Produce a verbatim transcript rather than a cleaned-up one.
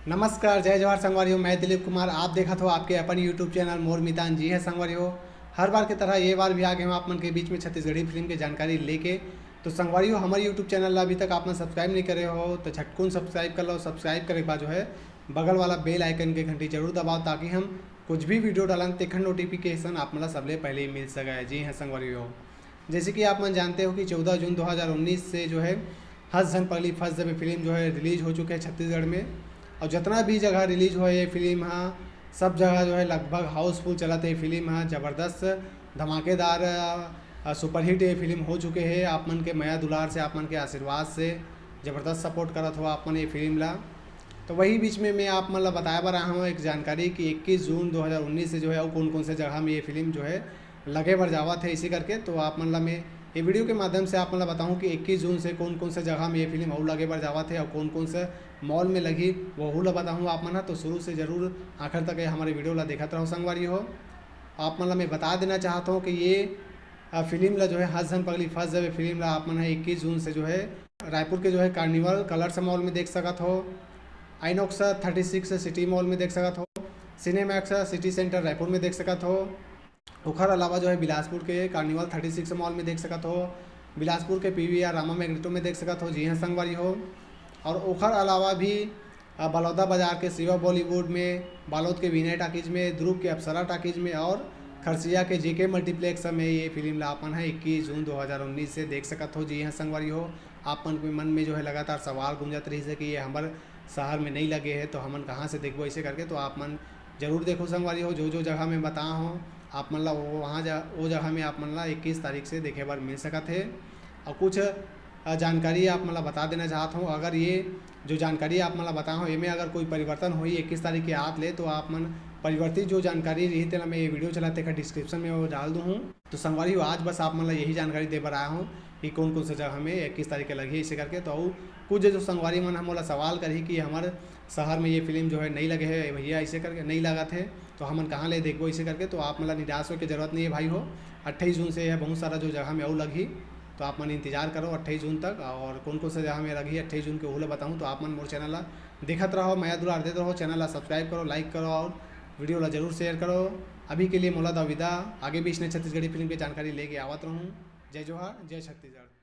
नमस्कार, जय जोहार संगवारी हो, मैं दिलीप कुमार। आप देखत हो आपके अपन YouTube चैनल मोर मितान। जी है संगवारी हो, हर बार की तरह ये बार भी आ गए हम आप मन के बीच में छत्तीसगढ़ी फिल्म के जानकारी लेके। तो संगवारी हो, हमारे YouTube चैनल ला अभी तक आप मन सब्सक्राइब नहीं करे हो तो झटकुन सब्सक्राइब कर लो। सब्सक्राइब करे के बाद जो है बगल वाला बेल आइकन के घंटी जरूर दबाओ, ताकि हम कुछ भी वीडियो डालन तेखर नोटिफिकेशन आप मन ला सबले पहले ही मिल सके। जी हाँ संगवारी हो, जैसे कि आप मन जानते हो कि चौदह जून दो हज़ार उन्नीस से जो है हंस झन पगली फंस जबे फिल्म जो है रिलीज हो चुके हैं छत्तीसगढ़ में। और जितना भी जगह रिलीज हुआ है ये फिल्म हा, सब जगह जो है लगभग हाउसफुल चलत है फिल्म हा। जबरदस्त धमाकेदार अ, सुपरहिट ये फिल्म हो चुके हैं। आप मन के मया दुलार से, आप मन के आशीर्वाद से जबरदस्त सपोर्ट करत हो आप मन ये फिल्म ला। तो वही बीच में मैं आप मन ला बताए बर आया हूँ एक जानकारी कि इक्कीस जून दो हज़ार उन्नीस से जो है अउ कौन कौन से जगह में ये फिल्म जो है लगे बर जावत है, इसी करके। तो आप मन ला मैं ये वीडियो के माध्यम से आप मन ला बताऊँ कि इक्कीस जून से कौन कौन से जगह में ये फिल्म अउ लगे बर जावत है और कौन कौन से मॉल में लगी, वहू ला बताऊँ आप मन ला। तो शुरू से जरूर आखिर तक ये हमारे वीडियो ला देखत रहो संगवारी हो। आप मन ला मैं बता देना चाहता हूँ कि ये अ, फिल्म ला जो है हंस झन पगली फंस जबे फिल्म ला आप मन है इक्कीस जून से जो है रायपुर के जो है कार्निवल कलर्स मॉल में देख सकत हो, INOX thirty six city mall में देख सकत हो, सिनेमैक्स सिटी सेंटर रायपुर में देख सकत हो, ओखर अलावा जो है बिलासपुर के कार्निवल थर्टी सिक्स मॉल में देख सकत हो, बिलासपुर के पीवीआर रामा मैग्नेटो में देख सकत हो। जी हाँ संगवारी हो, और ओखर अलावा भी अ, बलौदा बाजार के शिवा बॉलीवुड में, बालोद के विनय टाकीज में, दुर्ग के अप्सरा टाकीज में और खरसिया के जेके मल्टीप्लेक्स में ये फिल्म ला अपन है इक्कीस जून दो हज़ार उन्नीस से देख सकत हो। जी हाँ संगवारी हो, आप मन के मन में जो है लगातार सवाल गूंजत रही है कि ये हमारे शहर में नहीं लगे है तो हमन कहाँ से देखबो ऐसे करके। तो आप मन जरूर देखो संगवारी हो, जो जो जगह में बताया हूँ आप मन ला वो वहाँ जा, वो जगह में आप मन ला इक्कीस तारीख से देखे बर मिल सकत है। और कुछ अ, जानकारी आप मन ला बता देना चाहत हूँ। अगर ये जो जानकारी आप मन ला बताए हूँ एमे अगर कोई परिवर्तन होही इक्कीस तारीख के आत ले, तो आप मन परिवर्तित जो जानकारी रही तेला मैं ये वीडियो चला तेकर डिस्क्रिप्शन में वो डाल दूँ हूँ। तो संगवारी हो, आज बस आप मन ला यही जानकारी दे बर आया हूँ कि कौन कौन से जगह में इक्कीस तारीख के लगही ऐसे करके। तो अउ कुछ जो संगवारी मन ह मोला सवाल करही कि हमारे शहर में ये फिल्म जो है नहीं लगे है भैया ऐसे करके, नहीं लगत है तो हमन कहाँ ले देखबो ऐसे करके। तो आप मन ला निराश होए के जरूरत नहीं है भाई हो, अट्ठाईस जून से यह बहुत सारा जो जगह में अउ लगही। तो आप मन इंतजार करो अट्ठाईस जून तक। और कौन कौन सा जगह में लगही अट्ठाईस जून के, ओहू ला बताऊँ। तो आप मन मोर चैनल ला देखत रहो, मया दुलार देत रहो, चैनल ला सब्सक्राइब करो, लाइक करो और वीडियो ला जरूर शेयर करो। अभी के लिए मोला दव विदा, आगे भी इसने छत्तीसगढ़ी फिल्म के जानकारी लेके आवत रहूँ। जय जोहार, जय छत्तीसगढ़।